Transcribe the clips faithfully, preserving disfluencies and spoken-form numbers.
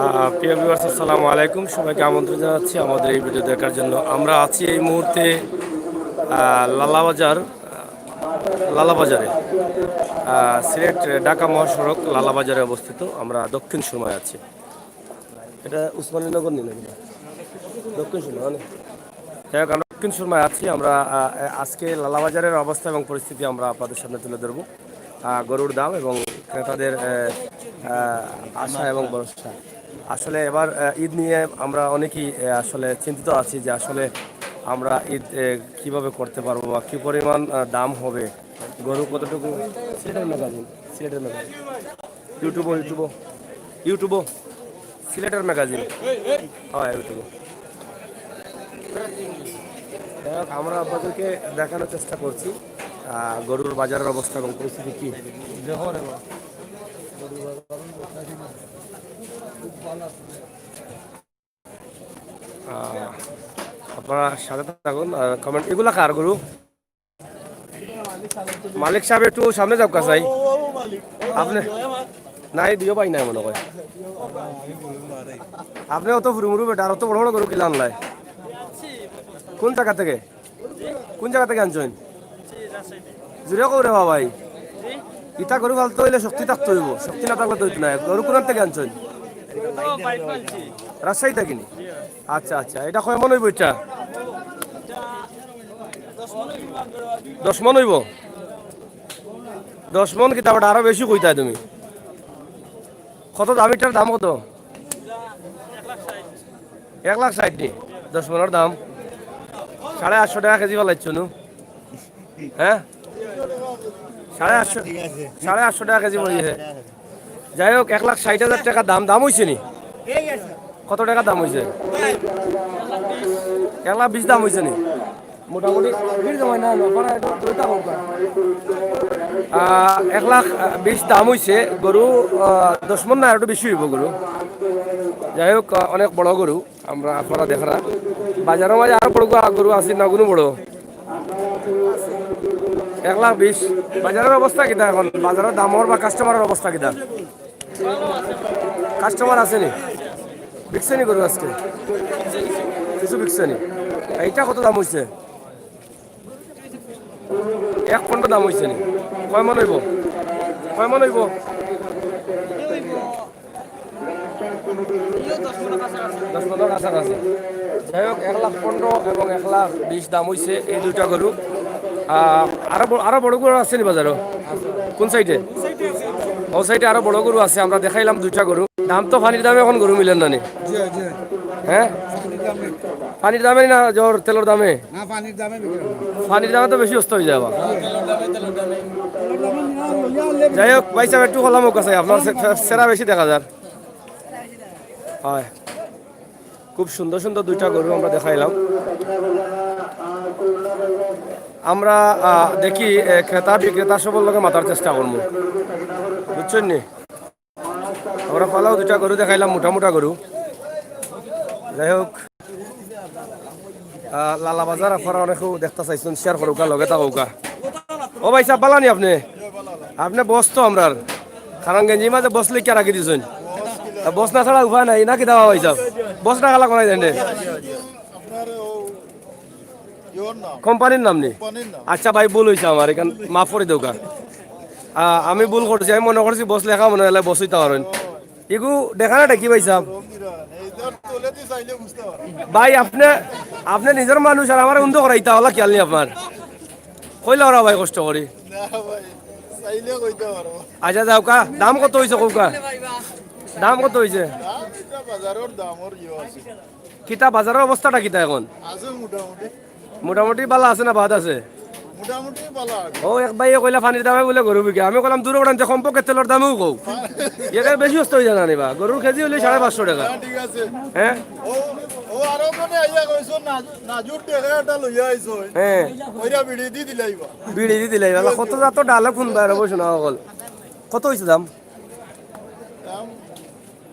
আহ, প্রিয় ভিউয়ার্স, আসসালামু আলাইকুম। সবাইকে আমন্ত্রণ জানাচ্ছি আমাদের এই ভিডিও দেখার জন্য। আমরা আছি এই মুহূর্তে, আহ, লালাবাজার, আহ, লালাবাজারে, আহ, সিলেট ঢাকা মহাসড়ক লালাবাজারে অবস্থিত। আমরা দক্ষিণ সুরমায় আছি। এটা উসমানীনগর নি নাকি? দক্ষিণ সুরমা, মানে? যাই হোক, আমরা দক্ষিণ সুরমায় আছি। আমরা, আহ, আজকে লালাবাজারের অবস্থা এবং পরিস্থিতি আমরা আপনাদের সামনে তুলে ধরবো। আহ, গরুর দাম এবং ক্রেতাদের, আহ, আহ, আশা এবং ভরসা। আসলে এবার, আহ, ঈদ নিয়ে আমরা অনেকেই, আহ, আসলে চিন্তিত আছি যে আসলে আমরা ঈদ, আহ, কিভাবে করতে পারবো বা কি পরিমাণ, আহ, দাম হবে, গরু কতটুকু। সিলেটের ম্যাগাজিন, সিলেটের ম্যাগাজিন, ইউটিউবও, ইউটিউবও, ইউটিউবও, সিলেটের ম্যাগাজিন। হ্যাঁ, ইউটিউবও। যাই হোক, আমরা আপনাদেরকে দেখানোর চেষ্টা করছি, আহ, গরুর বাজারের অবস্থা এবং পরিস্থিতি কি। আহ, আপনারা সাথে থাকুন আর কমেন্ট। এগুলা কার গরু? মালিক সাহেব, একটু সামনে যাউক্কা চাই। আপনি নাই, দিও পাই নাই মনে হয়। আপনি অত হুরুমুরু বেটা, আর অত বড় বড় গরু কিলা আনলায়? কোন জায়গা থেকে? কোন জায়গা থেকে আনছইন? জুরে কও রে বাবাই। ইতা গরু পালতে অইলে শক্তি থাকতে অইবো, শক্তি না থাকলে তো অইতো নায়। গরু কোন থেকে আনছইন? রাজশাহী থেকে নি? আচ্ছা, আচ্ছা, এটা কয় মন অইবো এটা? দশ মন অইবো? দশ মন কিতা বেটা, আরো বেশি কইতায় তুমি। কত দাম এটার, দাম কত? এক লাখ ষাইট নি? দশ মনর দাম সাড়ে আটশো টাকা কেজি ফালাইছো নু? হ্যাঁ, সাড়ে আটশো, সাড়ে আটশো টাকা কেজি পড়ি হে। যাই হোক, এক লাখ ষাইট হাজার টাকা দাম, দাম অইছে নি? কত টাকা দাম অইছে? এক লাখ বিশ দাম অইছে নি? মোটামুটি ভিড় জমায় না, না, আপনারা একটু দইটা হোক না। আহ, এক লাখ বিশ দাম অইছে গরু। আহ, দশ মন না, আর একটু বেশি অইবো গরু। যাই হোক, আহ, অনেক বড় গরু। আমরা আপনারা দেখরা বাজারর মাঝে আরো বড় গরু, গরু আছে না, কোনো বড়? এক লাখ বিশ। বাজারর অবস্থা কিতা এখন? বাজারর দামর বা কাস্টমারর অবস্থা কিতা? কাস্টমার আছে নি? বিকছে নি গরু আজকে? কিছু বিকছে নি? এইটা কত দাম অইছে? এক পনেরো দাম অইছে নি? কয় মন অইবো? কয় মন অইবো? দশ পনেরো কাছাকাছি। যাই হোক, এক লাখ পনেরো এবং এক লাখ বিশ দাম অইছে এই দুইটা গরু। আহ, আরো ব-, আরো বড় গরু আছে নি বাজারো? কোন সাইডে? ও সাইডে আরো বড় গরু আছে, আমরা দেখাইলাম দুইটা গরু। দাম তো পানির দামে এখন গরু মিলের না নি? জি, জি। হ্যাঁ? পানির দামে। পানির দামে না, জ্বর তেলর দামে? না, পানির দামে বিক্রি হয়। পানির দামে তো বেশি সস্তা অই যায় আবার। যাই হোক, ভাই সাহেব, একটু কলাম হোক আছে, আপনার সে-, সে-, সেরা বেশি দেখা যার। হয়, খুব সুন্দর সুন্দর দুইটা গরু আমরা দেখাইলাম। আমরা, আহ, দেখি, এ, ক্রেতা বিক্রেতা সবর লগে মাতার চেষ্টা করমু, বুঝছইন নি? আমরা ফালাও দুইটা গরু দেখাইলাম, মোটা মোটা গরু। যাই হোক, আহ, লালা বাজার আপনারা অনেকেউ দেখতা চাইছইন, শেয়ার করউক্কা, লগে থাকউক্কা। ও ভাই সাহেব, বালা নি আপনে? আপনে বস তো আমরার, কারণ গেঞ্জির মাঝে বস লেখিয়া রাখি দিছইন। তা বস না ছাড়া উপায় নাই, না কিতা ভাই সাহেব? বস রাখা লাগবো না জানে। কোম্পানির নাম নি? আচ্ছা ভাই, ভুল অইছে আমার, এখান মাফ করি দেউক্কা। আহ, আমি ভুল করছি, আমি মনে করছি বস লেখা, মনে অইলে বস অইতা পারইন। ইগু দেখা না দেখি ভাই সাহেব। ভাই, আপনে, আপনে নিজর মানুষ আর আমারে উন্দো করাইতা, অলা খিয়াল নি আপনার? কইলা ওরা ভাই কষ্ট করি। না ভাই, চাইলে কইতা পারবো। আচ্ছা, যাউক্কা, দাম কত অইছে কউক্কা? দাম কত অইছে? দাম এটা বাজারর দামর ইয়ে আছে। কিতা বাজারর অবস্থাটা কিতা এখন? আছে মোটামুটি। মোটামুটি বালা আছে না বাদ আছে? মোটামুটি বালা আছে। ও, এক ভাইয়ে কইলা পানির দামে বুলে গরু বিকে। আমি কইলাম, "দূর বেটা, কমপক্ষে তেলর দামেও কও।" এটার বেশি সস্তা অই যায় না নি বা? গরুর কেজি অইলে সাড়ে পাঁচশো টাকা। হ্যাঁ, ঠিক আছে। হ্যাঁ? ও, ও আরো জনে আইয়া কইছো, নাজু-, নাজুর টেকা এটা লইয়া আইছো। হ্যাঁ। কইরা বিড়ি দি দিলাইবা। বিড়ি দি দিলাইবা। কত জাত ডালে কোন বাইরে বসে না অকল। কত অইছে দাম? দাম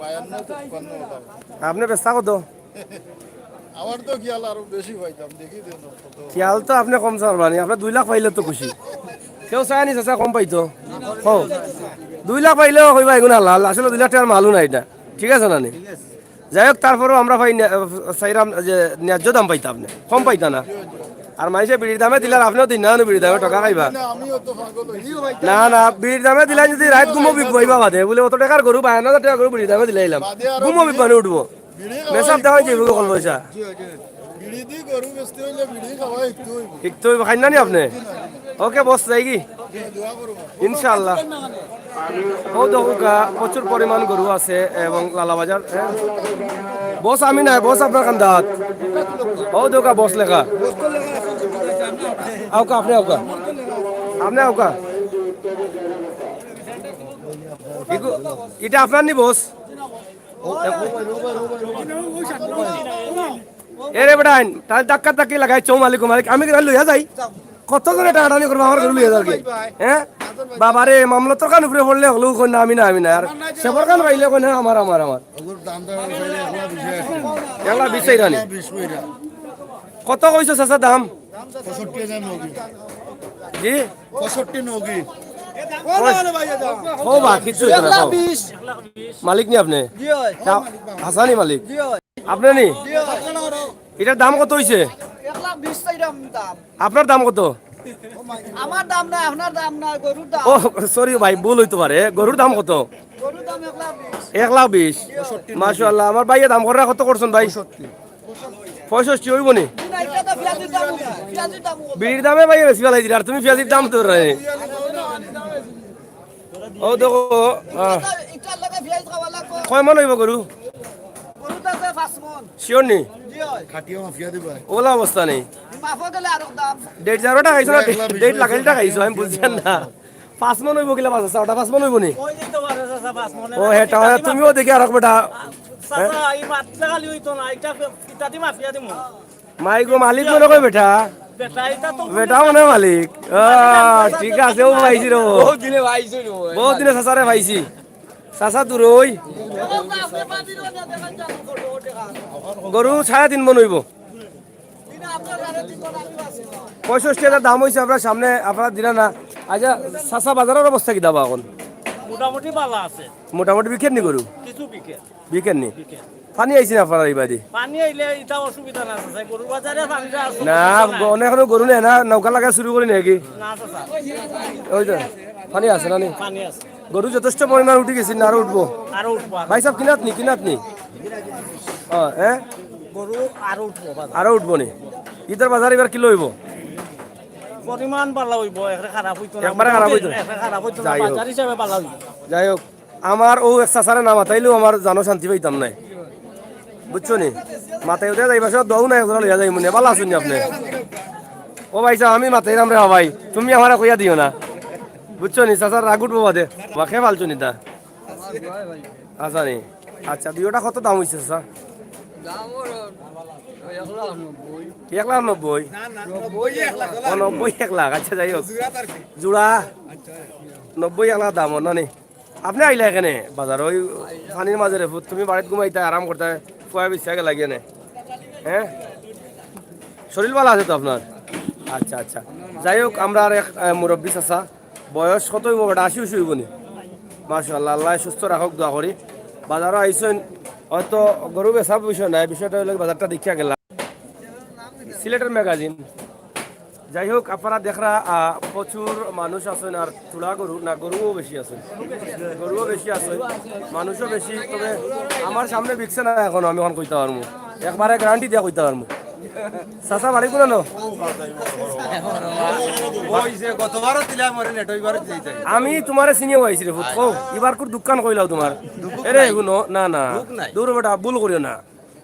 বায়ান্ন, তিপ্পান্ন টাকা। আপনে বেচতা কত? আমার তো খিয়াল আরো বেশি পাইতাম, দেখি দেন কত। খিয়াল তো আপনে কম চাইরা নি, আপনে দুই লাখ পাইলে তো খুশি। কেউ চায় নি চাচা কম পাইতো? কও। দুই লাখ পাইলেও কইবা এগুন হালাল, আসলে দুই লাখ টেকার মালও না ইটা, ঠিক আছে না নি? যাই হোক, তারপরেও আমরা পাই ন্যা-, চাইরাম যে ন্যায্য দাম পাইতা আপনে, কম পাইতা না। আর মানষে বিড়ির দামে দিলার, আপনেও দিন না বিড়ির দামে, ঠকা খাইবা। না, না, বিড়ির দামে দিলাই যদি রাইত ঘুমো বিপইবা বাদে, বুলে অত টেকার গরু, বায়ান্ন হাজার টেকার গরু বিড়ির দামে দিলাইলাম, ঘুমো বিপানি উঠবো। মেসাব দেখা অইছে, বুকে কল পয়সা। বিড়ি দি গরু বেচতে অইলে বিড়ি খাওয়া শিখতে অইবো। শিখতে অইবো, খাইন না নি আপনে? ওকে, বস, যাইগি? ইনশাআল্লাহ। ও দেখউক্কা, প্রচুর পরিমাণ গরু আছে এবং লালাবাজার, হ্যাঁ। বস আমি নাই, বস আপনার কান্দাত। ও দেখউক্কা, বস লেখা। আউক্কা, আপনে আউক্কা। আপনে আউক্কা। ইগু-, ইটা আপনার নি, বস? এরে বেটা, আইন, তাই ধাক্কা ধাক্কি লাগাই, চৌ মালিক, ও মালিক, আমি কিতা লইয়া যাই? কত জনে টানাটানি করবো, আমার গরু লইয়া যাওয়ার কি? হ্যাঁ? বাবা রে, মামলা তোর কান উপরে পড়লে হলেও কই না, আমি না, আমি না। আর সেবর কান পাইলে কই না, আমার, আমার, আমার। ওগুর দাম দর হইছে এক লাখ বিশ হাজার। এক লাখ বিশ চাইরা নি? এক লাখ বিশ কইরা। কত কইছো চাচা দাম? পঁয়ষট্টি হাজার নগি। জি? পঁয়ষট্টি নগি। ও বা, কিচ্ছু হইতো না, এক লাখ বিশ। মালিক নি আপনে? জি অয়। তা, হাসানি মালিক? জি অয়। আপনে নি? জি অয়। ইটার দাম কত অইছে? এক লাখ বিশ চাইরাম দাম। আপনার দাম কত? আমার দাম না, আপনার দাম না, গরুর দাম। ও, সরি ভাই, ভুল অইতো পারে। গরুর দাম কত? গরুর দাম এক লাখ বিশ। এক লাখ বিশ। মাশাআল্লাহ, আমার ভাইয়ে দাম কররা কত করছইন ভাই? পঁয়ষট্টি অইবো নি? জি না, ইটা তো পিয়াজির দাম, পিয়াজির দাম। বিড়ির দামে ভাইয়ে বেশি ফালাই দিরা, আর তুমি পিয়াজির দাম তো রায়। ও দেখো, আহ, ইটার লগে পিয়াজ খাওয়া লাগবো। কয় মন অইবো গরু? গরুর দাম পাঁচ মন। শিওর নি? জি অয়। খাটিয়া মাফিয়া দিবা। ওলা অবস্থা নি। মাফও গেলে আরো দাম। ডেট জারোটা খাইছো না? ডেট লাগাইলটা খাইছো, আমি বুঝছি না। পাঁচ মন অইবো কিলা বাজার চাচা, ওটা পাঁচ মন অইবো নি? ওই দিন তো বাজার চাচা পাঁচ মনে ও, না। হেটা হয়, তুমিও দেখি আর এক বেটা। চাচা, এই মাত লাগালি অইতো না, এটা ফি-, ফিতা দি মাফিয়া দিমু। মাই গো, মালিক মনে কয় বেটা। বেটা, এটা তো বেটা মনে হয় মালিক। আহ, ঠিক আছে, ও পাইছি রে। বহুত দিনে পাইছি রে। বহুত দিনে চাচারে পাইছি। চাচা দূর ওই। গরু সাড়ে তিন মন অইবো। পঁয়ষট্টি হাজার দাম অইছে, আপনার সামনে আপনারা দিলা না। আচ্ছা, চাচা, বাজারর অবস্থা কিতা বা এখন? মোটামুটি ভালা আছে। মোটামুটি বিকের নি গরু? কিছু বিকের। বিকের নি? বিকের। পানি আইছে না আপনার এই বাড়ি? পানি আইলে ইটা অসুবিধা না আছে, গরুর বাজারে পানিটা আছে, না, অসুবিধা নাই। গ-, অনেক গরু নেই না, নৌকা লাগা শুরু করি নাকি? না, চাচা। ওই তো, পানি আছে না নি? পানি আছে। গরু যথেষ্ট পরিমাণ উঠি গেছে, না আরো উঠবো? আরো উঠবো, আরো। ভাই সাহেব, কিনাত নি, কিনাত নি? হ্যাঁ, হ্যাঁ? গরু আরো উঠবো বাজার। আরো উঠবো নি? ইতার বাজার এবার কিলা অইবো? পরিমাণ ভালা অইবো, একরে খারাপ অইতো না। একবারে খারাপ অইতো না। একরে খারাপ অইতো না, যাই হোক। বাজার হিসাবে ভালা অইবো। যাই হোক, আমার ও এক চাচারে না মাতাইলেও আমার জানো শান্তি পাইতাম নায়, বুঝছো নি? মাতাই উঠে যাইবার সময় দোয়াও নাই, একজোড়া লইয়া যাই মনে, ভালা আছইন নি আপনে? ও ভাই সাহেব, আমি মাতাইরাম রে ভাই, তুমি আমারে কইয়া দিও না, বুঝছো নি? চাচার রাগ উঠবো বাদে। বা, কে ফালছো নি তা? আচ্ছা নি। আচ্ছা, দুইওটা কত দাম অইছে চাচা? দাম ওর ওই এক লাখ নব্বই। এক লাখ নব্বই? ও, নব্বই এক লাখ, আচ্ছা, যাই হোক। জোড়া? নব্বই এক লাখ দাম ওর, না নি? আপনে আইলা কেনে বাজার, ওই পানির মাঝে রে পুত, তুমি বাড়িত ঘুমাইতা, আরাম করতা, ফুয়া বিছা গেলা গিয়া নে। হ্যাঁ? শরীর ভালা আছে তো আপনার? আচ্ছা, আচ্ছা। যাই হোক, আমরার এক, আহ, মুরব্বি চাচা, বয়স কত অইবো বেটা? আশি উশি অইবো নি? মাশাআল্লাহ, আল্লায় সুস্থ রাখউক, দোয়া করি। বাজারো আইছইন, হয়তো গরু বেচা বিষয় নায়, বিষয়টা অইলো বাজারটা দেখিয়া গেলা। সিলেটের ম্যাগাজিন। যাই হোক, আপনারা দেখরা, আহ, প্রচুর মানুষ আছইন আর থুড়া গরু, না, গরুও বেশি আছইন। গরুও বেশি আছইন, মানুষও বেশি। তবে আমার সামনে বিকছে না এখনো, আমি অখন কইতা পারমু। একবারে গ্যারান্টি দিয়া কইতা পারমু। চাচা, বাড়ি কুনানো? ওই যে গতবারও দিলাম, ওরে নেট, ওইবারও দিতে চাই। আমি তুমারে চিনিও আইছি রে পুত, কও, ইবার কুর দোকান কইলাও তুমার। এরে, হুনো, না, না। দুর বেটা, ভুল করিও না।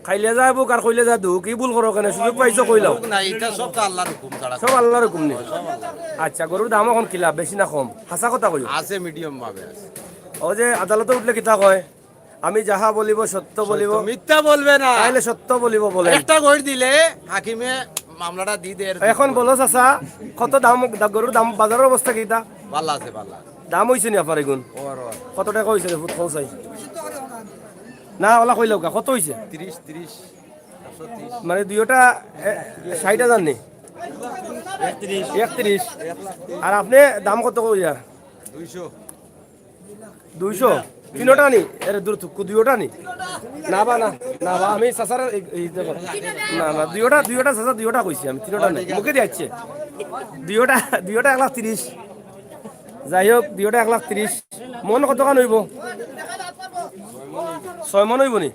খাইলে যায় বুক আর কইলে যায় দুখ, ই ভুল করো কেনে? সুযোগ পাইছো, কইলাও। না, এটা সব তো আল্লাহর হুকুম ছাড়া। সব আল্লাহর হুকুম নি? আচ্ছা, গরুর দাম অখন কিলা, বেশি না কম? হাছা কথা কইও। আছে, মিডিয়াম ভাবে আছে। ও যে আদালতে উঠলে কিতা কয়? আমি যাহা বলিব সত্য বলিব। সত্য, মিথ্যা বলবে না। তাইলে সত্য বলিব বলেন। একটা গইড় দিলে হাকিমে মামলাটা দি দের। এখন বলো চাচা, কত দাম, দা-, গরুর দাম, বাজারর অবস্থা কিতা? ভালা আছে, ভালা। দাম অইছে নি আপনার এগুন? ওর, ওর। কত টেকা অইছে রে পুত, কও চাই? না, ওলা কইলাউক্কা, কত অইছে? তিরিশ, তিরিশ। মানে দুইওটা, এ, ষাইট হাজার নি? একত্রিশ। একত্রিশ। আর আপনে দাম কত কইরা? দুইশো। দুইশো? তিনোটা নি? এরে দূর থুকু, দুইওটা নি? না বা, না, না বা, আমি চাচার এই, এই দেখো। না, না, দুইওটা, দুইওটা চাচা, দুইওটা কইছি আমি, তিনোটা নাই। মুখে দিয়াচ্ছে। দুইওটা, দুইওটা এক লাখ তিরিশ। যাই হোক, দুইওটা এক লাখ তিরিশ। মন কতখান অইবো? ছয় মন অইবো নি?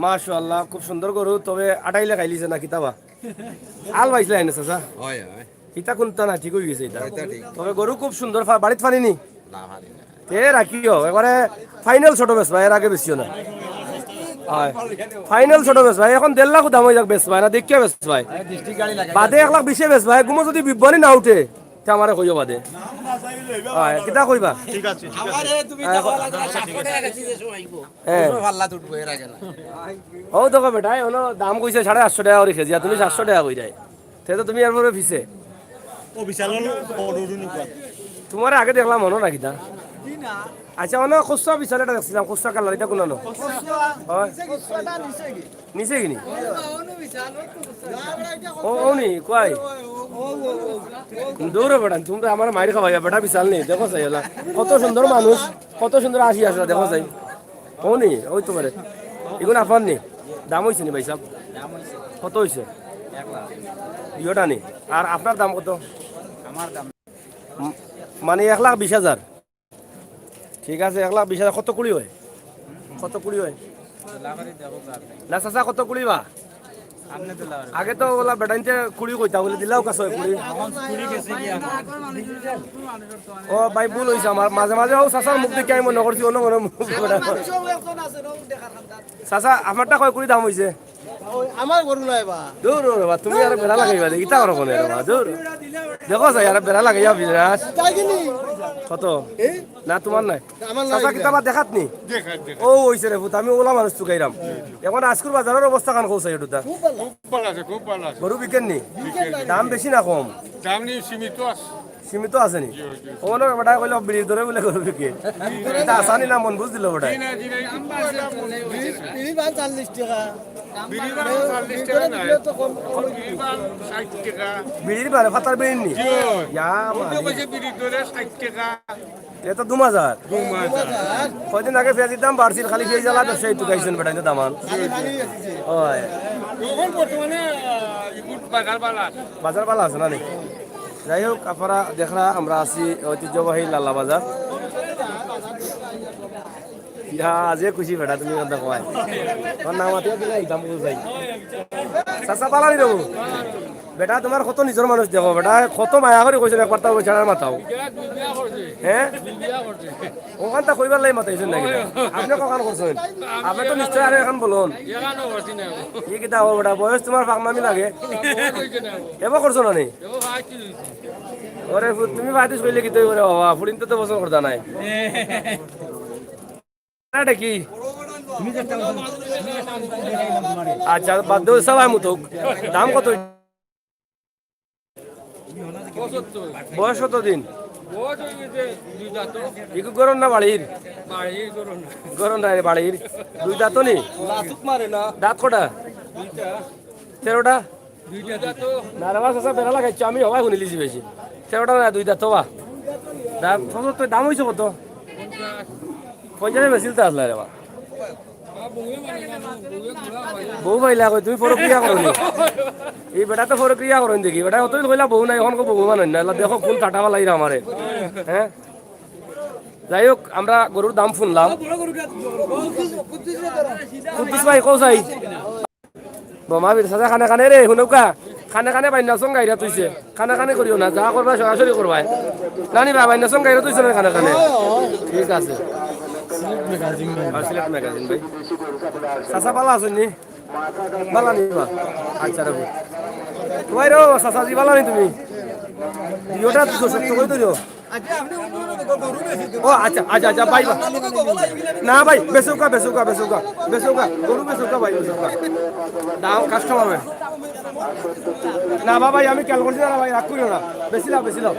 মাশাআল্লাহ, খুব সুন্দর গরু। তবে আটাইলে খাইলিছে না কিতাবা? আল বাইছলা এনে চাচা? হয়, হয়। ইতা কুনতা না, ঠিক অই গেছে ইতা। ইতা ঠিক। তবে গরু খুব সুন্দর, ফা-, বাড়িত ফানি নি? না, ফানি না। তে রাখিও, একবারে ফাইনাল ছোট বেচবায়, এর আগে বেচিও না। হয়। ফাইনাল ছোট বেচবায়, এখন দেড় লাখ দাম অই যাক বেচবায় না, দেখিয়া বেচবায়। বাদে এক লাখ বিশে বেচবায়, গুমো যদি বিবনি না উঠে, তে আমারে কইও বাদে। হয়, কিতা কইবা? ঠিক আছে, ঠিক আছে। আমারে তুমি হ্যাঁ, তাহলে আচ্ছা, ঠিক আছে। হ্যাঁ। পাল্লা তুটবো এর আগে না। ও দেখো বেটা, অনো দাম কইছে সাড়ে আটশো টেকা করি কেজি, আর তুমি সাতশো টেকা কইরায়। তে তো তুমি এরপরে পিছে। ও বিশাল হলো, বড় রুনি কর। তুমারে আগে দেখলাম মনো না কিতা? আচ্ছা, অনো খুচরা বিশাল এটা দেখছিলাম, খুচরা কালার, ইটা কুনানো? হয়। নিচে কিনি? ও, ও নি, কই? দূর বেটা, তুমরা আমার মাইর খাওয়াইয়া বেটা বিশাল নি, দেখো চাই ওলা। কত সুন্দর মানুষ, কত সুন্দর আসি আছে, দেখো চাই। ও নি, ওই তো বেটা। ইগুন আফার নি? দাম অইছে নি ভাইসাব? কত অইছে? ইয়োটা নি? আর আপনার দাম কত? আমার দাম? উম, মানে এক লাখ বিশ হাজার। ঠিক আছে, এক লাখ বিশ হাজার কত কুড়ি অয়? কত কুড়ি অয়? না চাচা, কত কুড়ি বা? আগে তো ওলা বেটাইনতে কুড়ি কইতা, বলে দিলাও কাছে কুড়ি। ও ভাই, ভুল অইছে আমার, মাঝে মাঝে ও চাচার মুখ দেখি আমি মনো করছি অন্য কোনো মুখ। চাচা, আমারটা কয় কুড়ি দাম অইছে? ওই, আমার গরু নাই বা। দূর রে বা, তুমি আর বেড়া লাগাইবা দে, ইতা করো কোনে রে বা, দূর। দেখো চাই, আর বেড়া লাগাইয়া বিনাশ। তাই কিনি? কত? এই? না, তোমার নাই। আমার নাই চাচা, এটা। কিতাবা দেখাত নি? দেখাত, দেখাত। ও, অইছে রে পুত, আমি ওলা মানুষ চুকাইরাম। এখন আজকুর বাজারর অবস্থা খান কও চাই ওটা। খুব ভালা। খুব ভালা আছে, খুব ভালা আছে। গরু বিকেন নি? বিকেন না। দাম বেশি না কম? দাম নি সীমিত আছে। সীমিত আছে নি? জি, জি। ওনার বেটা কইলো বিড়ির দরে বলে গরু বিকে। এটা আসানি না মন বুঝ দিল বেটা। জি না, জি না, এই তো কইলাম মন বুঝ দিল। বিড়ি, বিড়ির ভাড়া চল্লিশ টাকা। বিড়ির ভাড়া চল্লিশ টাকা নাই। বিড়ির ভাড়া ষাট টাকা। বিড়ির ভাড়া ফাতার বিড়ির নি? জি। ইয়া, ওটা মালিক। কইছে বিড়ির দরে ষাট টাকা। এটা তো দু হাজার। দু হাজার। কয়দিন আগে পেঁয়াজের দাম বাড়ছিল, খালি পেঁয়াজ জ্বালা ব্যবসায়ী টুকাইছেন বেটা, এটা দামান। খালি, খালি এসেছে। ওই। এখন বর্তমানে, আহ, ইগুর বাজার ভালা আছে। বাজার ভালা আছে না নি? যাই হোক, আপনারা দেখরা, আমরা আছি ঐতিহ্যবাহী লালা বাজার। ইয়া, যে খুশি বেটা, তুমি কথা কয়। তোর নাম আছে কিনা, এই দাম বুঝাই। চাচা পালানি দেবো। বেটা, তোমার কত নিজর মানুষ দেখো, বেটা, কত মায়া করি কইছেন একবার তাও বেচারার মাথাও। হ্যাঁ? ওখান তা কইবার লাগি মাতাইছেন নাকি? আপনি কখন করছেন? আপনি তো নিশ্চয় আরো এখন বলুন। ই কিতা হবো বেটা, বয়স তোমার ফাঁকনামি লাগে। এবার করছো না নি? ওরে ফুত, তুমি বাইতিস কইলে কিতা অইবো রে বাবা, ফুড়িন তো তো পছন্দ করতা নাই। এটা কি? আচ্ছা, বাদ দেও, সবাই মুতক। দাম কত? বয়স কত দিন? ইগু গরুর না বাড়ির? গরুর না রে, বাড়ির। দুই দাঁত নি? দাঁত কটা? তেরোটা? না রে বা, চাচা, বেড়া লাগাইছো, আমি হবাই শুনিলিছি বেশি। তেরোটা না, দুই দাঁত বা। দাম, পঁচাত্তর, দাম অইছে কত? পঞ্চাশে বেচিল তো আসলে রে বা। বউ পাইলা কই, তুমি পরক্রিয়া করো নি? এই বেটা তো পরক্রিয়া করো নি দেখি, বেটা অতদিন কইলা বউ নাই, এখন কো বউ মানুষ না, দেখো কোন টাটা বালাইরা আমারে। হ্যাঁ? যাই হোক, আমরা গরুর দাম শুনলাম। কুদ্দুস ভাই, কও চাই? বোমা বীর চাচা খানে খানে রে, হুনৌকা। খানে খানে বাইন্না সঙ্গ গাইরা তুইছে। খানে খানে করিও না, যা করবা সরাসরি করবা। নানি বা বাইন্না সঙ্গ গাইরা তুইছে না খানে খানে? ঠিক আছে। আর সিলেট ম্যাগাজিন ভাই। চাচা ভালা আছইন নি? ভালা নি বা? আচ্ছা রে। তোমার ও চাচাজি ভালা নি তুমি? দুইটা দুশো সত্তর করে ধরো। ও আচ্ছা, আচ্ছা, আচ্ছা, ভাই, ভাই। না ভাই, বেচুকা, বেচুকা, বেচুকা, বেচুকা, গরু বেচুকা ভাই, বেচুকা। দাম কাস্টমার ভাই। না বা ভাই, আমি খেয়াল করছি না ভাই, রাগ করিও না। বেচিলাও, বেচিলাও।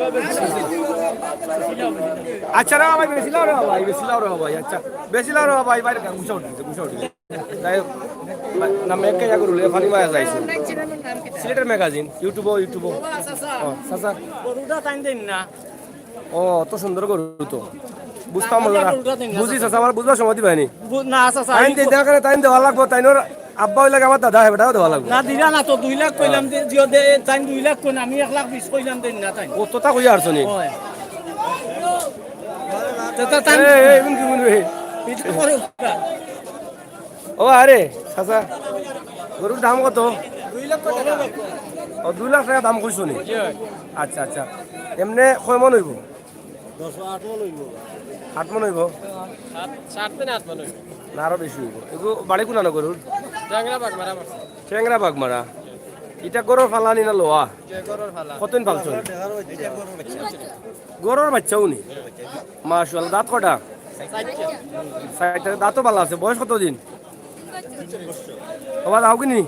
আচ্ছা রে ভাই, বেচিলাও রে ভাই, বেচিলাও রে ভাই, আচ্ছা। বেচিলাও রে ভাই, ভাই, গুছা উঠে গেছে, গুছা উঠে গেছে। যাই হোক, না, মেঘ কে যা করলে, ফানি মায়া যাইছে। সিলেটের ম্যাগাজিন, ইউটিউবও, ইউটিউবও। ও, চাচা। গরুটা টাইম দেন না। ও, অত সুন্দর গরু তো। বুঝতাম না। বুঝি চাচা, আমার বুঝবার সময় দিবায়নি। বু-, না, চাচা, টাইম এই দে, ক- দেখানে টাইম দেওয়া লাগবো, তাইনর আব্বা অইলা আমার দাদা, হে বেটাও দেওয়া লাগবো। না, দিলা না তো, দুই লাখ কইলাম যে, জিও দে, তাইন দুই লাখ কইন, আমি এক লাখ বিশ কইলাম, দেন না তাইন। ও, তোতা কইয়া আরছো নি? অয়। তো তা তাইন এই, এই, ইমন কি বলবে? ইটা করো। ও আরে, চাচা, গরুর দাম কত? ও, দুই লাখ টেকা দাম কইছো নি? আচ্ছা, আচ্ছা। এমনে কয় মন অইবো? দশ, আট মন অইবো। আট মন অইবো? সাত, সাত থেকে আট মন অইবো। না, আরো বেশি অইবো। এগু বাড়ি কুনানো গরুর? টেংরা বাগমারা বাড়ি। টেংরা বাগমারা। ইটা গরুর ফালানি না লোয়া? যে গরুর ফালা। কতদিন পালছো? গরুর বাচ্চাও নি? মাশাআল্লাহ, দাঁত কটা? চাইরটা। দাঁতও ভালা আছে। বয়স কতদিন? বাবা, যাও কিনি?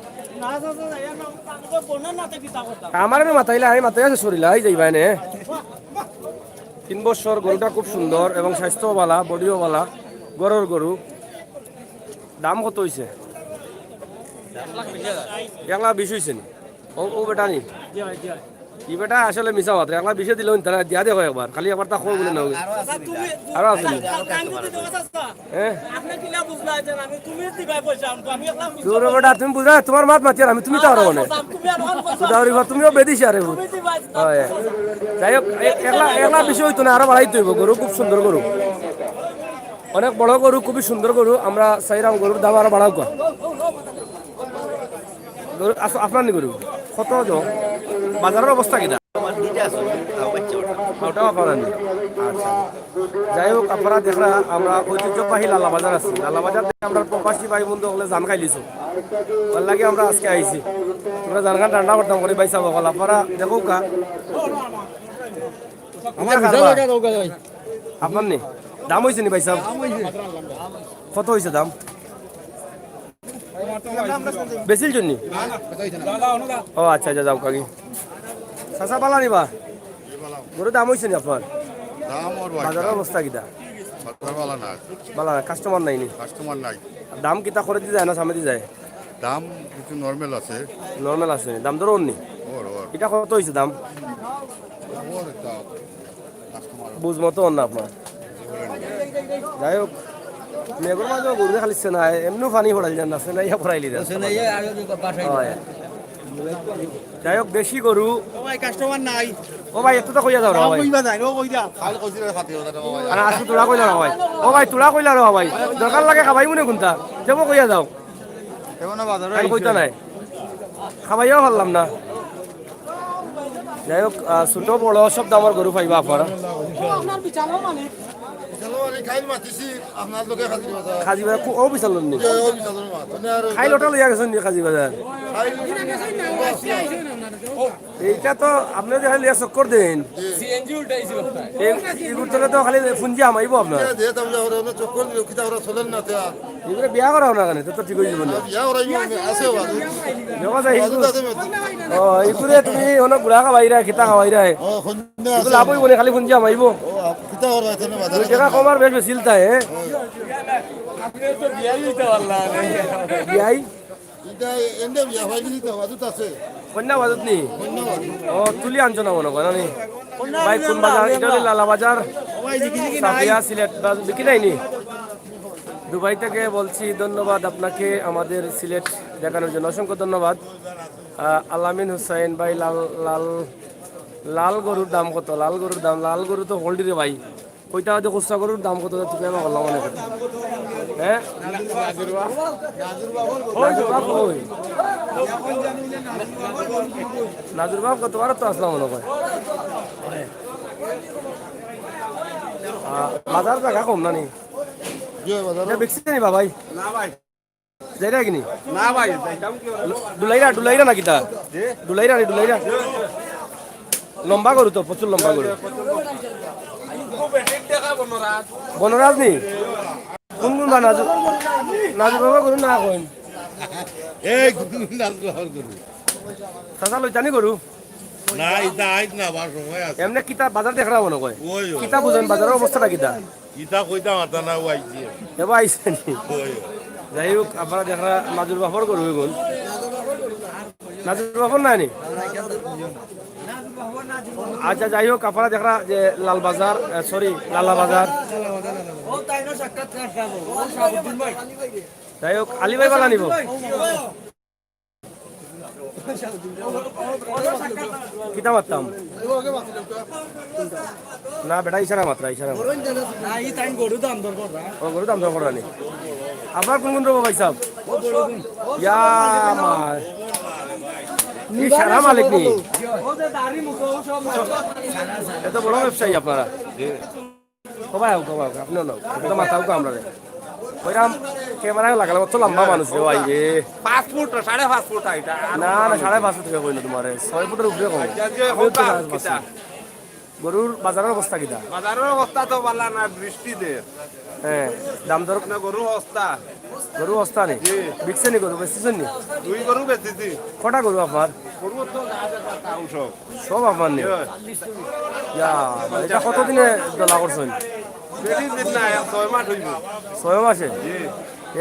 আমারে না মাতাইলে, আমি মাতাই আছে শরীর, আই যাইবা এনে। তিন বছর, গরুটা খুব সুন্দর এবং স্বাস্থ্য ভালা, বডিও ভালা, গরুর গরু। দাম কত অইছে? এক লাখ বিশ অইছে নি? ও, ও বেটা নি? ই বেটা আসলে মিছা মাত, এক লাখ বিশে দিলে অইতো না, দিয়া দেখো একবার, খালি একবার তা কও বলে না। আরো আছে নি? হ্যাঁ? দূর বেটা, তুমি বুঝা, তুমার মাত মাতি আর আমি, তুমি তো আরো অনেক। তুমিও বেদিস আরে। অয়। যাই হোক, এ-, এক লাখ, এক লাখ বিশে অইতো না, আরো বাড়াইতে অইবো। গরু খুব সুন্দর গরু, অনেক বড় গরু, খুবই সুন্দর গরু। আমরা চাইরাম গরুর দাম আরো বাড়াউক্কা। গরু আস-, আপনার নি গরু? কত দাম? বাজারর অবস্থা কিতা? আমার দুইটা আছে, ওটাও বাচ্চা ওটা। ওটাও আপনার নি? আচ্ছা। যাই হোক, আপনারা দেখরা আমরা ঐতিহ্যবাহী লালা বাজার আছি। লালা বাজার থাকি আমরার প্রবাসী ভাই বন্ধু অকলে জান খাইলিছো। অর লাগি আমরা আজকে আইছি। আমরা জানখান ঠান্ডা করতাম করি ভাই সাব অকল। আপনারা দেখউক্কা। আমার ভিসা লাগা দরকার ভাই। আপনার নি? দাম অইছে নি ভাই সাব? কত অইছে দাম? বেচিল জন্য? ও আচ্ছা, আচ্ছা, যাও কাকি। চাচা, বালা নিবা? গরুর দাম অইছে নি আপনার? দাম ওর ভাই। বাজারর অবস্থা কিতা? বাজার বালা না। বালা না, কাস্টমার নাই নি? কাস্টমার নাই। দাম কিতা করেদি যায় না সামনেদি যায়? দাম কিছু নরমাল আছে। নরমাল আছে, দাম দর অর নি? ওর, ওর। ইটা কত অইছে দাম? ওর একটা কাস্টমার। বুঝ মতো অর না আপনার। যাই হোক, মেঘর মাঝে গরু খালি সেনা, এমনিও পানি পড়াইল যার না, সেনা ইয়া পড়াইলি যার। সেনা ইয়া আরো দুটো পাঠাই অয়। যাই হোক, দেশি গরু। ও ভাই, কাস্টমার নাই। ও ভাই, একটু তো কইয়া যাও রে ভাই। কইবা যাই, ও কইরা। খালি কইছি রে, খাতি কথা রে ভাই। আরে, আসু তোরা কইলা রে ভাই। ও ভাই, তোরা কইলা রে ভাই। দরকার লাগে খাবাই মনে কুনটা? যাবো কইয়া যাও। এখন বাজারে আর কইতা নাই। খাবাইও পারলাম না। যাই হোক, আহ, ছোট বড় সব দামর গরু পাইবা আপনারা। বিশাল ভাই, খাইল মাতিছি, আপনার লোকে খালি কথা। কাজী বাজার কো-, ও বিশাল নি? যে ও বিশাল মাত। মানে আর খাইল ওটা লইয়া গেছেন নি কাজী বাজার? খাইল এইটা তো আপনি যে খালি চক্কর দেন। সিএনজি উল্টাইছি বক্তা। এই, এই করতে তো খালি পুঞ্জি হামাইবো আপনার। যে, যে, তাহলে ওরা, ওরা চক্কর দিল, কিতা ওরা চলেন না, তে আর। এগুলো বিয়া করাও না কেন? তো, তো ঠিক অই যাইবো না। বিয়া করাইবো, আছে বাজু। দেখো যাই, বাজু আছে। ও, এগুলো তুমি অনেক গুড়া খাওয়াইরা, কিতা খাওয়াইরা, হে? ও, সন্ধ্যা এগুলো আছে। লাভ অইবো না, খালি পুঞ্জি হামাইবো। ও, কিতা করা আছে না, বাজারে দুই টাকা কম আর বেশ বেশি ইলতা, হে? বিয়াই? ইটা এন্ডে বিয়া ভাই দিতে হবে, দুধ আছে। কন্যা বাজুত নি? কন্যা বাজু। ও, তুলি আনছো না মনে হয়, না নি? ভাই, কোন বাজার? ইটা অইলো লালা বাজার। সাফিয়া, সিলেট বাজার, বিক্রি নাই নি? দুবাই থেকে বলছি ধন্যবাদ আপনাকে, আমাদের সিলেট দেখানোর জন্য অসংখ্য ধন্যবাদ। আহ, আলামিন হুসাইন ভাই, লাল, লাল, লাল গরুর দাম কত? লাল গরুর দাম, লাল গরু তো হোল্ড রে ভাই। কইতা বাদে খুচরা গরুর দাম কত? তুই কেন করলাম মনে করি? হ্যাঁ? নাজুর বাপ কই? নাজুর বাপ কত বার তো আসলাম মনে কয়। আহ, বাজার জাগা কম না নি? জি, বাজার। ইটা বিকছে নি বাবাই? না ভাই। যাইরা কিনি? না ভাই, যাইতাম কি ওরা? ডুলাইরা, ডুলাইরা না কিতা? জি। ডুলাইরা নি, ডুলাইরা। লম্বা গরু তো, প্রচুর লম্বা গরু। বনরাজ নি? কোন কোন বা নাজু-, নাজুর বাবা গরু না কইন? এই কোন কোন নাজুর বাবার গরু? চাচা লইতানি গরু? না, ইতা আইজ না, আবার সময় আছে। এমনে কিতা বাজার দেখরা মনে কয়? ওই, ওই। কিতা বুঝেন বাজারর অবস্থাটা কিতা? ইতা কইতাম আতা না, ও আইছে। এবার আইছে নি? ওই, ওই। যাই হোক, আপনারা দেখরা নাজুর বাপর গরু এগুন। নাজুর বাপর নাই নি? আচ্ছা, যাই হোক, আপনারা দেখরা যে লালবাজার, আহ, সরি, লালাবাজার। যাই হোক, আলী ভাই বালা নিব। কিতা মাততাম? না বেটা, ইশারা মাতরা, ইশারা মাতরা। না, ই তাইন গরু দাম দর কররা। ও, গরু দাম দর কররা নি। আপনার কোন কোন রব ভাই সাহেব? ইয়া মা। ই সারা মালিক নি। এত বড় ব্যবসায়ী আপনারা। ও ভাই, ও ভাই, আপনিও নাও। এটা মাথাও তো আমরা রে। ওইরাম ক্যামেরায় লাগালে অত লম্বা মানুষ রে ভাই রে। পাঁচ ফুট, সাড়ে পাঁচ ফুট হাইট। না, না, সাড়ে পাঁচ ফুট কইলো তোমারে। ছয় ফুটের উপরে কম। আচ্ছা, যে আমিও তো হোক, সাড়ে পাঁচ কিতা? ফুট। গরুর বাজারের অবস্থা কিতা? বাজারের অবস্থা তো ভালা না, বৃষ্টি দে। হ্যাঁ, দাম দর না, গরু অবস্থা। গরু অবস্থা নেই? জি। বিকছে নি গরু, বেচছেন নি? দুই গরু বেচছি। কটা গরু আপনার? গরু তো যা আছে, তা তাও সব। সব আপনার নেই? জি। ইয়া, মানে এটা কতদিনে দলা করছেন? বেশি দিন না, এক ছয় মাস হইব। ছয় মাসে? জি।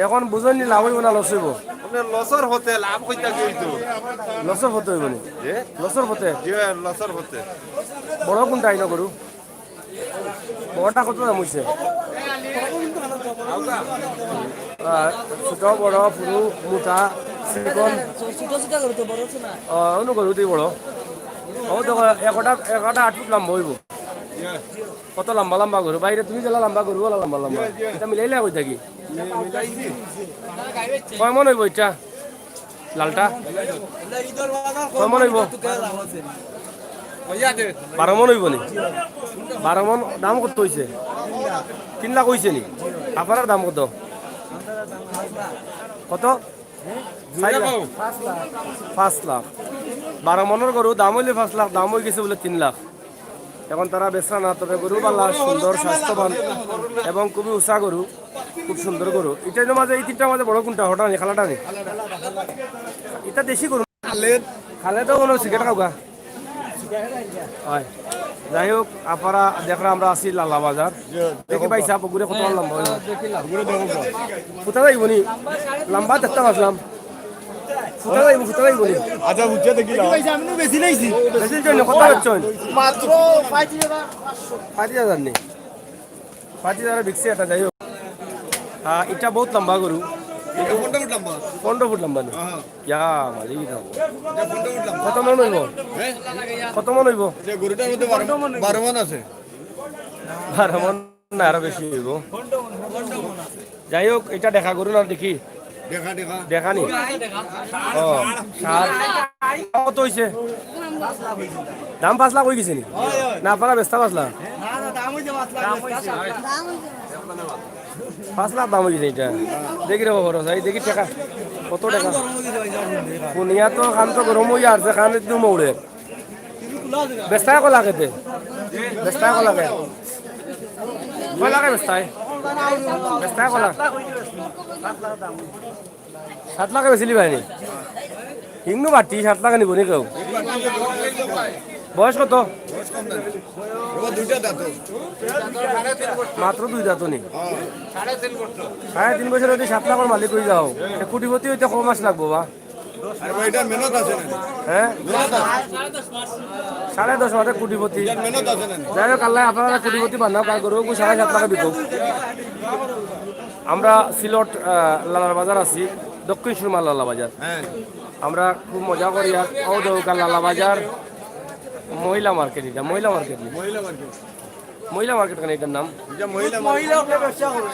এখন বুঝেন নি লাভ হইব না লস হইব? মানে লসর হতে লাভ হইতা কি হইতো? লসর হতে হইব নি? জি? লসর হতে? জি, লসর হতে। বড় কোনটা আইন গরু? বড়টা কত দাম হইছে? আহ, ছোট, বড়, পুরু, মোটা, চিকন। ছোট ছোট গরু তো, বড় হচ্ছে না। আহ, অন্য গরু দিয়ে বড়। ও দেখো, একটা, একটা আট ফুট লম্বা হইব। কত লম্বা লম্বা গরু? বাইরে তুমি যেলা লম্বা গরু, ওলা লম্বা লম্বা। এটা মিলাইলে কই থাকি? কয় মন হইব এটা? লালটা? কয় মন হইব? বারো মন হইব নি? বারো মন দাম কত হইছে? তিন লাখ হইছে নি? আপনার দাম কত? কত? চার লাখ? পাঁচ লাখ। বারো মনর গরু দাম হইলে পাঁচ লাখ, দাম হয়ে গেছে বলে তিন লাখ। এখন তারা বেচরা না, তবে গরু ভালা, সুন্দর, স্বাস্থ্যবান এবং খুবই উষা গরু, খুব সুন্দর গরু। এটার মাঝে, এই তিনটার মাঝে বড় কোনটা? হঠাৎ নি, খালাটা নি? এটা দেশি গরু। খালেদ। খালেদ তো কোনো সিগারেট খাওগা। হয়। যাই হোক, আপনারা দেখরা আমরা আছি লালা বাজার। দেখি ভাই সাহেব, ওগুলো কত লম্বা হইব? ফুটা যাইব নি? লম্বা দেখতে পারলাম। ফুটা যাইব, ফুটা যাইব নি? আচ্ছা, বুঝছে দেখি যাও। বেশি জন্য কত বেচছেন? মাত্র পঁয়ত্রিশ হাজার পাঁচশো। পঁয়ত্রিশ হাজার নি? পঁচিশ হাজার বিকছে এটা, যাই হোক। আহ, এটা বহুত লম্বা গরু। এটা পনেরো ফুট লম্বা। পনেরো ফুট লম্বা নি? হ্যাঁ। ইয়া, মালিক এটা। এটা পনেরো ফুট লম্বা। কত মন হইব? হ্যাঁ? কত মন হইব? এটা গরুটার মধ্যে বারো, বারো মন আছে। বারো মন না, আরো বেশি হইব। যাই হোক, এটা দেখা গরু না দেখি। দেখা, দেখা। দেখা নি? ও, সার। কত হইছে? দাম পাঁচ লাখ হয়ে গেছে নি? না, আপনারা বেচতা পাঁচ লাখ? পাঁচ লাখ দাম হয়ে গেছে এটা। দেখি রে বাবা, খরচ, এই দেখি টাকা। কত টাকা? পুনিয়া তো খান তো গরম হয়ে আসছে, খান একটু মৌড়ে। বেচতায় কলা খেতে? বেচতায় কলা খেতে? কলা খেতে বেচতায়? বেচতায় কলা? সাত লাখে বেচিলি ভাই নি? হিংনু বাটি সাত লাখে নিব নি কেউ? বয়স কত? মাত্র দুই দাঁত নি? সাড়ে তিন বছর যদি সাত লাখর মালিক হয়ে যাও, তে কোটিপতি হইতে কয় মাস লাগবো বা? আরে ভাই, এটা মেহনত আছে না? হ্যাঁ? মেহনত আছে। সাড়ে দশ মাসে কোটিপতি। এটা মেহনত আছে না? যাই হোক, আল্লাহ আপনারা কোটিপতি বানাও, কার গরু সাড়ে সাত লাখে বিকো। আমরা সিলট, আহ, লালার বাজার আছি, দক্ষিণ সুরমা লালা বাজার। হ্যাঁ। আমরা খুব মজা করি আর ও দৌকা লালা বাজার মহিলা মার্কেট, এটা মহিলা মার্কেট নি? মহিলা মার্কেট। মহিলা মার্কেট কেন এটার নাম? এটা মহিলা মার্কেট। মহিলা ব্যবসা করে।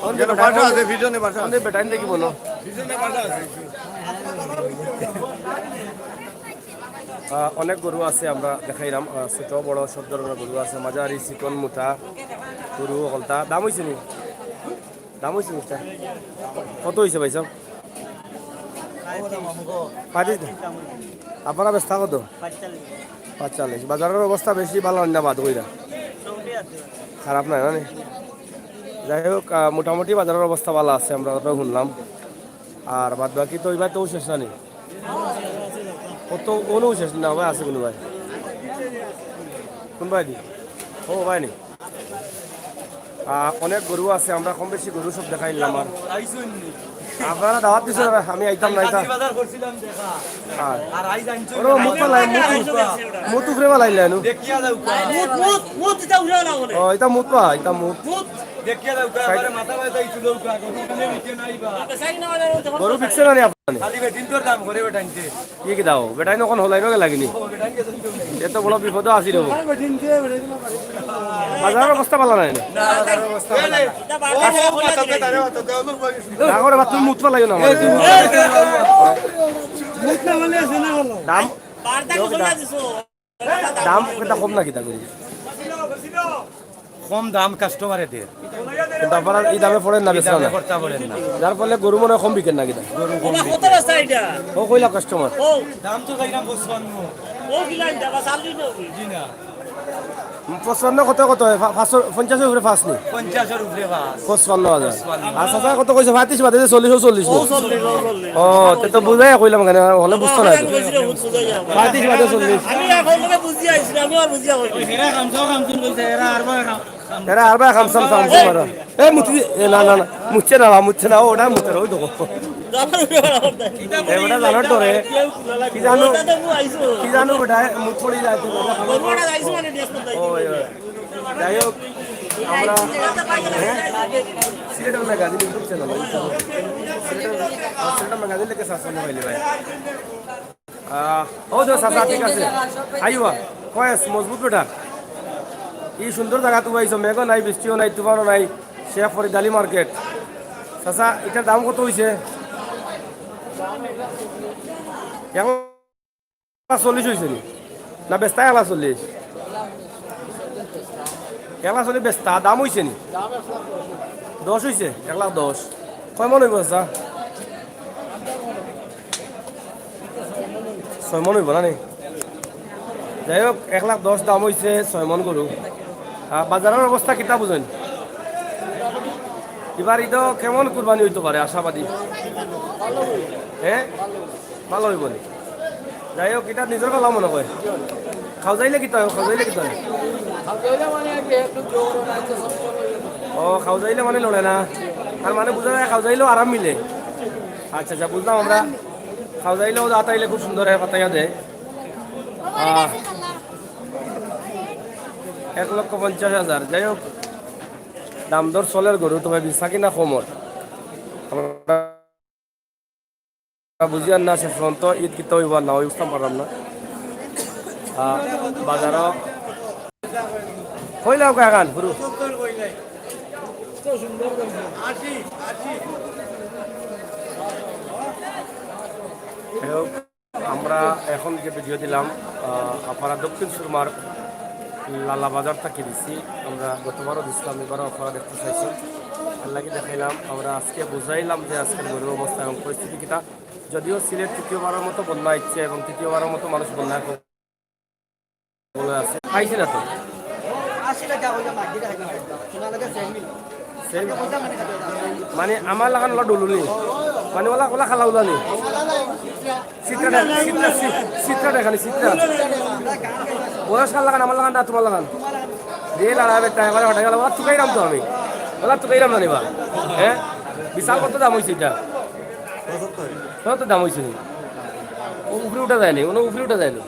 কোন এটা দিকে বাসা আছে, পিছনে বাসা কোন আছে। দিকে বেটাইন দেখি বলো। পিছনে বাসা আছে। আহ, অনেক গরু আছে, আমরা দেখাইলাম। আহ, ছোট বড় সব ধরনের গরু আছে, মাঝারি, চিকন, মোটা গরু হকলতা। দাম হইছে নি? দাম হইছে নি এটা? কত হইছে ভাই সাহেব? পাঁচিশ। আপনারা বেচতা কত? পাঁচচল্লিশ। বাজারের অবস্থা বেশি ভালা না বাদ কইরা? খারাপ না, না নি? যাই হোক, আহ, মোটামুটি বাজারের অবস্থা ভালা আছে, আমরা যতটা শুনলাম। আর বাদ বাকি তো এবার তো শেষ না নি? কত কোনো শেষ না ভাই, আছে কোনো ভাই? কোন ভাই দি? ও ভাই নি? আহ, অনেক গরু আছে, আমরা কম বেশি গরু সব দেখাইলাম। আর আপনারা দাওয়াত দিছেন, আমি আইতাম না, এটা। কাজির বাজার করছিলাম দেখা। হ্যাঁ। আর আইজ আনছো ওরে, মুত ফালাই, মুত, মুত উপরে ফালাইলে নু। দেখিয়া যাও কা। মুত, মুত, মুত, এটা উড়ে না বলে। ও, এটা মুত বা, এটা মুত। মুত। দেখিয়া যাও কা, সাইড- এবারে মাথা ব্যথা ইছু দেও কা, গরু কিনে নিতে নাই বা। গরু বিকছে না নি আপনার? খালি বেটিন্তর দাম করে বেটাইন্তে। কি কি দাও? বেটাইন অখন হলাই রোগে লাগেনি। ও, বেটাইন গেছে তো। এত বড় বিপদ আছি রে। বাজারর অবস্থা ভালা নায় না। না, বাজারর অবস্থা ভালা নায়। না করে বা, তুমি মুত ফালাইও না আমার। দাম, দাম কিতা কম না কিতা করি? কম দাম কাস্টমারে দের। কিন্তু আপনারা এই দামে পড়েন না, এই বেচরা দামে না। খরচা পড়েন না। যার ফলে গরু মনে হয় কম বিকেন না কিতা? গরু কম এটা বিকে। কত বেচা এটা? ও কইলা কাস্টমার। ও। দাম তো চাইলাম পঁচপান্ন। ও কিলা এটা, বা চাল্লিশ না কি? জি না। পঁচপান্ন কত, কত হয়? পা-, পাঁচশো, পঞ্চাশের উপরে পাঁচ নি? পঞ্চাশের উপরে পাঁচ। পঁচপান্ন হাজার। পঁচপান্ন। আর চাচা কত কইছে? পঁয়ত্রিশ বাদে যে চল্লিশ, ও চল্লিশ নি? ও চল্লিশ, ও চল্লিশ। ও, তে তো বুঝাইয়া কইলাম কেনে, হলে বুঝতো না। পঁয়ত্রিশ বাদে চল্লিশ। আমি এখন লোকে বুঝিয়া আইছি, আমি আর বুঝিয়া কইছি। এরা খামসাও খামসুন কইছে, এরা আর বার খাম-, এরা আর বার খামসাম খামসুন মারা। এ, মুতি দি-, এ, না, না, না, মুতছে না, বা, মুতছে না, ও, ওটা মুতছে না, ওই দেখো। এ, ওটা জানার ডরে। কি জানো, কি জানো, ওটা মুত পড়ি যায় তো। ও, ওই, ওই। যাই হোক, আমরা, হ্যাঁ? সিলেটের ম্যাগাজিন YouTube চ্যানেল, সিলেটের, সিলেটের ম্যাগাজিন লেখে শাসন পাইলে ভাই। আহ, ও তো চাচা, ঠিক আছে। আইবা, কয়েস, মজবুত বেটা। এই সুন্দর জাগাত উবাইছো, মেঘও নাই, বৃষ্টিও নাই, তুফানও নাই। শেখ ফরিদ আলী মার্কেট। চাচা, এটার দাম কত হইছে? এক লাখ চল্লিশ হইছে নি? না, বেচতা এক লাখ চল্লিশ? এক লাখ চল্লিশ বেচতা, দাম হইছে নি? দশ হইছে? এক লাখ দশ। কয় মন হইব, চাচা? ছয় মন হইব না নি? যাই হোক, এক লাখ দশ দাম হইছে, ছয় মন গরু। আহ, বাজারর অবস্থা কিতা বুঝইন? এবার ঈদো কেমন কুরবানি হইতে পারে আশাবাদী? হ্যাঁ, ভালা হইব নি? যাই হোক, এটা নিজর ভালা মনে হয়। খাওজাইলে কিতা হয়? খাওজাইলে কিতা হয়? ও, খাওজাইলে মানে লড়ে না। তার মানে বুঝা যায় খাওজাইলেও আরাম মিলে। আচ্ছা, আচ্ছা, বুঝলাম আমরা। খাওজাইলেও দাঁত আইলে খুব সুন্দর হয়, পাতাইয়া দেয়। আহ, এক লক্ষ পঞ্চাশ হাজার। যাই হোক, দাম দর চলের গরু, তবে বেচা কিনা কমর। আমরা বুঝিয়ার না শেষ পর্যন্ত ঈদ কিতা হইব আর না হইব বুঝতাম পারলাম না। আহ, বাজারও কইলাও কাকান, হুরু। যাই হোক, আমরা এখন যে ভিডিও দিলাম, আহ, আপনারা দক্ষিণ সুরমার লালা বাজার থাকি দিছি। আমরা গতবারও দিছিলাম, এবারও আপনারা দেখতে চাইছেন, এর লাগি দেখাইলাম। আমরা আজকে বুঝাইলাম যে আজকের গরুর অবস্থা এবং পরিস্থিতি কিতা। যদিও সিলেট তৃতীয়বারের মতো বন্যা আইছে এবং তৃতীয়বারের মতো মানুষ বন্যায় কবলে আছে। পাইছি না তো। সেম। মানে, আমার লাখান ওলা ডলুনি। মানে, ওলা, ওলা খালা উলানি। চিত্রা দে-, চিত্রা, চি-, চিত্রা দেখানি, চিত্রা। বয়স কার লাখান, আমার লাখান না তোমার লাখান? দিয়ে লড়াবে, তাই আমার হঠাৎ গেল, ওলা তুকাইরাম তো আমি। ওলা তুকাইরাম না নিবা। হ্যাঁ? বিশাল কত দাম হইছে এটা? কত দাম হইছে? ও উপরে উঠা যায়নি, কোনো উপরে উঠা যায়নি।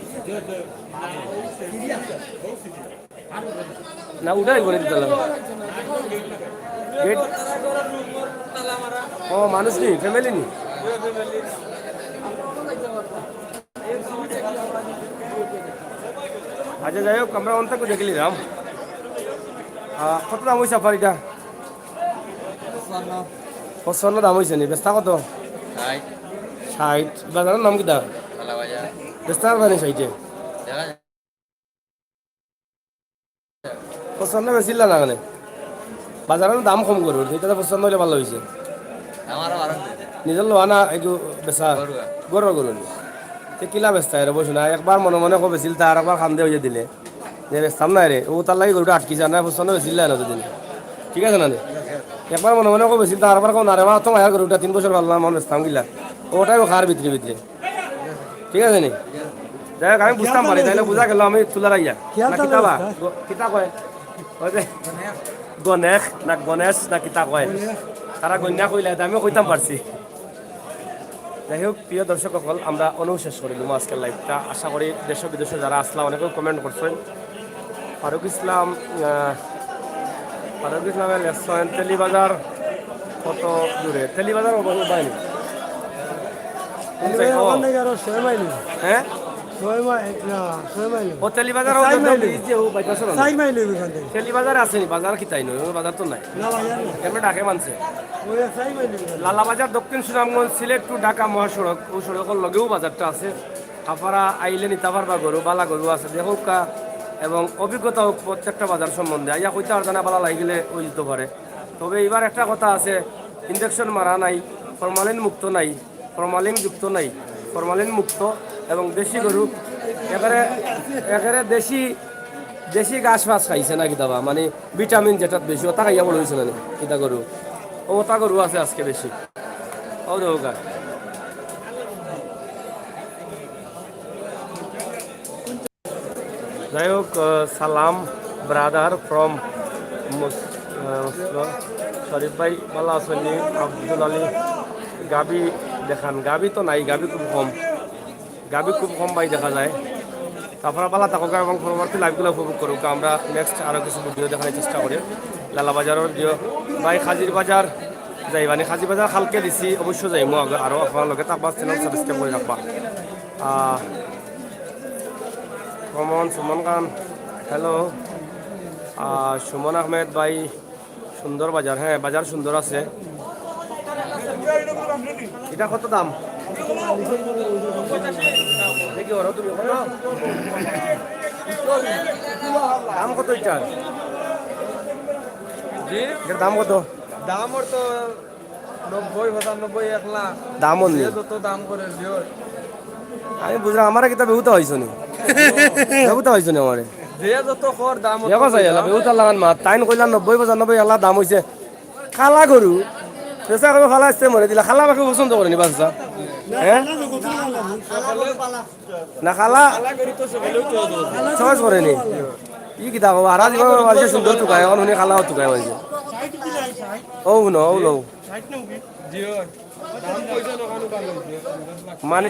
না, উঠাই করে দিতে লাগবে। গেট। ও, মানুষ নেই, ফ্যামিলি নেই। আচ্ছা, যাই হোক, আমরা অন্তাকে দেখে নিলাম। আহ, কত দাম হয়েছে আপনার এটা? পঁচপান্ন দাম হয়েছে নি? বেচতা কত? ষাট। ষাট। বাজারর নাম কিতা? বেচতা আর মানে ষাটে। পছন্দ বেশি না কেনে? বাজারর দাম কম করো, এটা তো পছন্দ হইলে ভালা হইছে। আমারও ভালা হইছে। নিজর লওয়া না, একটু বেচা। গরু। গরু, গরু। তে কিলা বেচতা এর বসে না, একবার মনে মনে কো বেচিল, তার একবার কান্দে হইয়া দিলে। যে বেচতাম না রে, ও তার লাগি গরুটা আটকি যায় না, পছন্দ বেশি না এতদিন। ঠিক আছে না রে? একবার মনে মনে কো বেচিল, তার একবার কো না রে, বা তো মায়ার গরুটা তিন বছর ভালা না, মন বেচতাম কিলা। ওটাই ও খার ভিতরে ভিতরে। ঠিক আছে নি? যাই হোক, আমি বুঝতাম পারি, তাইলে বুঝা গেল আমি তুলার আইয়া। না কিতা বা? গ-, কিতা কয়? ওই যে গণেশ না গণেশ না কিতা কয়? তারা গন্যা কইলে, আমি কইতাম পারছি। যাই হোক, প্রিয় দর্শক সকল, আমরা অনো শেষ করি দিমু আজকের লাইভটা। আশা করি দেশ বিদেশে যারা আসলা, অনেকেও কমেন্ট করছেন। ফারুক ইসলাম, আহ, ফারুক ইসলামে লেখছেন, তেলিবাজার কত দূরে? তেলিবাজার অবশ্য বাইরে। তেলিবাজার ও। ওখান থেকে আরো ছয় মাইল। হ্যাঁ? ছয় মাইল, না, ছয় মাইল। ও তেলিবাজার ও চার তো মাইল। ব্রিজ যে ও বাইপাস না? চার মাইল হইব ওখান থেকে। তেলিবাজার আছেনি, বাজার কিতাই নয়, ও বাজার তো নাই। না, বাজার না। এমনি ডাকে মানছে। ওই চার মাইল হইব। লালাবাজার, দক্ষিণ সুনামগঞ্জ, সিলেট টু ঢাকা মহাসড়ক, ও সড়কর লগেও বাজারটা আছে। আপনারা আইলে নিতা পারবা গরু, বালা গরু আছে, দেখউক্কা এবং অভিজ্ঞতা হোক প্রত্যেকটা বাজার সম্বন্ধে। আইয়া কইতা পারতা না, বালা লাগিলে ওই দিতে পারে। তবে এবার একটা কথা আছে, ইঞ্জেকশন মারা নাই, ফরমালিন মুক্ত নাই, ফরমালিন যুক্ত নাই, ফরমালিন মুক্ত এবং দেশি গরু। একেবারে, একেবারে দেশি, দেশি ঘাস ফাস খাইছে না কিতাবা, মানে ভিটামিন যেটাত বেশি, ওটা খাইয়া বড় হইছে না নি, কিতা গরু, ও ওটা গরু আছে আজকে বেশি। ও দেখউক্কা। যাই হোক, আহ, সালাম ব্রাদার ফ্রম মুস-, আহ, মুসলো। শরীফ ভাই ভালা আছইন নি? আব্দুল আলী, গাবি দেখান। গাবি তো নাই, গাবি খুব কম, গাবি খুব কম ভাই দেখা যায়। তারপরে ভালা থাকউক্কা এবং পরবর্তী লাইভগুলো উপভোগ করউক্কা। আমরা নেক্সট আরও কিছু ভিডিও দেখানোর চেষ্টা করি। লালাবাজারের ভিডিও, ভাই কাজির বাজার যাইবানি? কাজির বাজার কালকে দিছি, অবশ্য যাইমু, আগে আরও আপনার লগে থাকবা, চ্যানেল সাবস্ক্রাইব করে রাখবা। আহ, কমন সুমন খান, হ্যালো। আহ, সুমন আহমেদ ভাই, সুন্দর বাজার, হ্যাঁ, বাজার সুন্দর আছে। এটা কত দাম? দেখি, ওরা তুমি কত? দাম কত এটার? জি? এটার দাম কত? দাম ওর তো নব্বই, পঁচানব্বই, এক লাখ। দাম অন নি? যে যত দাম করে দিও। আমি বুঝলাম, আমারে কিতা বেহুতা হইছো নি? বেহুতা হইছো নি আমারে? যে যত কর দাম অত দেখো চাই, কইলাম। বেহুতা লাগান মাত। তাইন কইলা নব্বই, পঁচানব্বই, এক লাখ দাম হইছে। কালা গরু, বেচা করবো ফালা আসতে মরে দিলা। কালা বাকি পছন্দ করে নি বাচ্চা? হ্যাঁ? না, কালা চয়েস করে নি। ই কিতা কবা? হারা জীবন মানষে সুন্দর তুকায়, অখন হুনি কালাও তুকায় মানষে। ও হুনো, ও লও। মানে,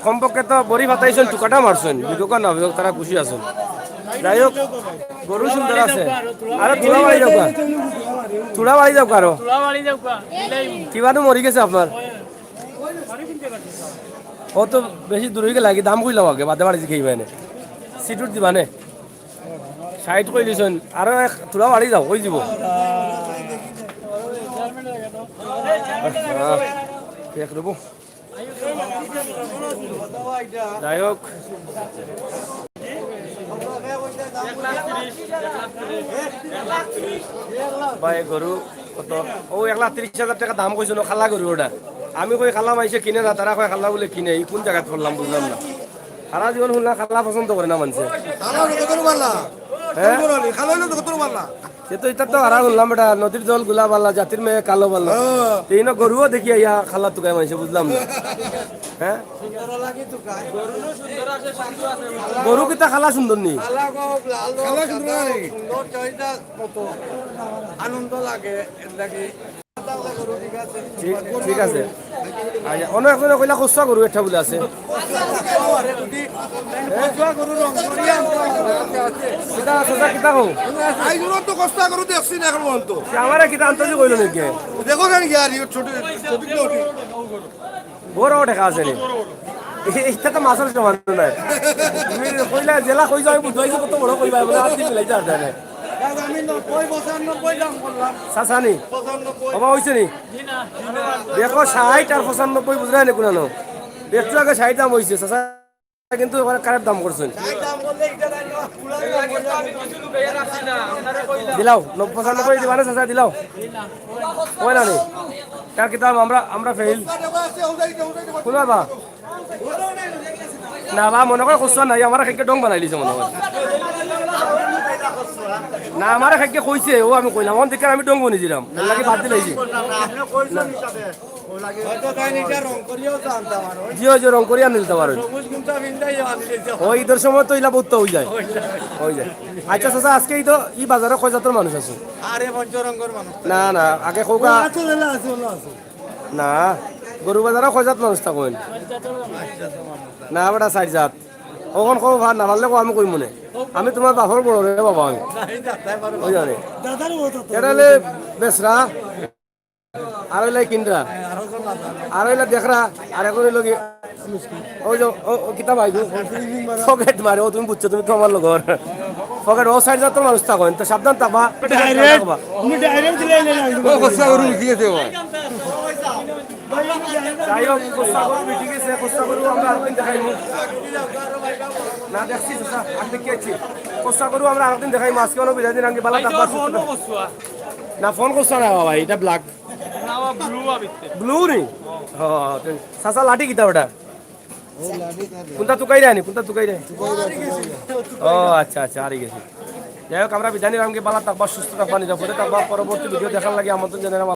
কমপক্ষে তো বড়ি ফাতাইছইন, তুকাটা মারছইন, বিদুকা না বিদুক, তারা খুশি আছইন। যাই হোক, গরু সুন্দর আছে। আরে তুলা বাড়ি যাউক্কা, তুলা বাড়ি যাউক্কা আরো। তুলা বাড়ি যাউক্কা, দিলাই। কিবা তো মরি গেছে আপনার। ও তো বেশি দূর হয়ে গেলে আগে দাম কইলাম আগে, বাদে বাড়ি খেয়ে মানে। সিটুর দিবা নে। ষাইট কইলিছইন, আরো এক তুলা বাড়ি যাও, কই দিব? আহ, এক রবো। যাই হোক। ভাই, গরু কত? ও এক লাখ তিরিশ হাজার টেকা দাম কইছে না, কালা গরু ওটা। আমি কই কালা মানষে কিনে না, তারা কয় কালা বুলে কিনে। ই কোন জাগাত পড়লাম বুঝলাম না। হারা জীবন হুনলাম কালা পছন্দ করে না মানষে। কালা হইলে কত বালা? হ্যাঁ? কালা হইলে তো কত বালা? সে তো ইতা তো হারা হুনলাম, বেটা, নদীর জল গুলা বালা, জাতির মেয়ে কালো বালা। হ্যাঁ। তে ইনো গরুও দেখি আইয়া কালা তুকায় মানষে, বুঝলাম না। হ্যাঁ? গরু কিতা কালা সুন্দর নি? কালা সুন্দর নাই। আনন্দ লাগে, এর লাগি। ঠিক, ঠিক আছে। আচ্ছা, অন্য একজনে কইলা কচুয়া গরু একটা বুলে আছে। কিতা আছে, কিতা কও? আইজুরও তো কচুয়া গরু দেখছি না এখন পর্যন্ত। সে আমারে কিতা আনতে যে কইলো নাকি? দেখো জানি কি আর, ইয়ে ছোট, ছোট কি ওটি? বড় টেকা আছে নি? এটা তো মাছের সমান নাই। তুমি কইলা জেলা কই যাও, বুঝাইছো কত বড় কইবা, বলে আর দিন মিলাইতে আর দেয় না। আমি নব্বই, পঁচানব্বই দাম করলাম। চাচা নি? পঁচানব্বই। বাবা হইছে নি? দেখো, ষাইট আর পঁচানব্বই বুঝরায় নি কুনানো? একটু আগে ষাইট দাম হইছে, চাচা কিন্তু ওখানে কারেক্ট দাম করছইন। দিলাও, নব-, পঁচানব্বই দিবা না, চাচা, দিলাও। ওই না নি? কার কিতাব আমরা, আমরা ফেইল। কোন বা? না বা, মনে করে কচুয়া নাই, আমার খেকে ডং বানাই লিছে মনে হয়। না, আমার খেকে কইছে, ও আমি কইলাম, অন দেখে আমি ডং বনি দিলাম, এর লাগি বাদ দিলাইছি। হয়তো তাই নিজে রং করিয়াও তো আনতে পারো। জি, ওই যে রং করিয়া নিতে পারো। সবুজ কুন্তা ভিন্দাই আনলে যে ও ঈদের সময় তো ইলা বহুত হই যায়। হই যায়। হই যায়। আচ্ছা, চাচা, আজকে এই তো ই বাজারে কয় জাতর মানুষ আছে? আরে পঞ্চরঙ্গর মানুষ। না, না, আগে কউক্কা। আছে, আছে, আছে। না, গরু বাজারো কয় জাত মানুষ থাকইন? না বেটা, চাইর জাত। অখন কও ভাই, না পারলে কও, আমি কইমু নে। আমি তুমার বাপর বড় রে বাবা আমি। ওই জানে। এটা অইলে বেচরা, আর অইলে কিনরা, আর অইলে দেখরা, আর এখন অইলো কি, ওই যে, ও, ও, কিতা ভাই গো? পকেট মারে, ও তুমি বুঝছো, তুমি তো আমার লগর। পকেট, ও চাইর জাতর মানুষ থাকইন, তো সাবধান থাকবা। Direct, থাকবা। তুমি direct দিলে না, না, না। ও, কষা গরু বিক্রি গেছে ভাই। যাই হোক, কষা গরু বিক্রি গেছে, কষা গরু আমরা আরেকদিন দেখাইমু। না, দেখছি, চাচা, আর দেখি আছি। কষা গরু আমরা আরেকদিন দেখাইমু, আজকে অনো বিদায় দিলাম কি, বালা থাকবা, সুস্থ থাকবা। না, ফোন করছো না বাবা, এটা black। ব্লু নি? ও, তো চাচা লাঠি কিতা ওটা? কোনটা তুকাইরা নি? কোনটা তুকাইরা? ও আচ্ছা, আচ্ছা, হারি গেছে। যাই হোক, আমরা বিদায় নিলাম কি, বালা থাকবা, সুস্থ থাকবা, নিরাপদে থাকবা। পরবর্তী ভিডিও দেখার লাগি আমন্ত্রণ জানাইলাম।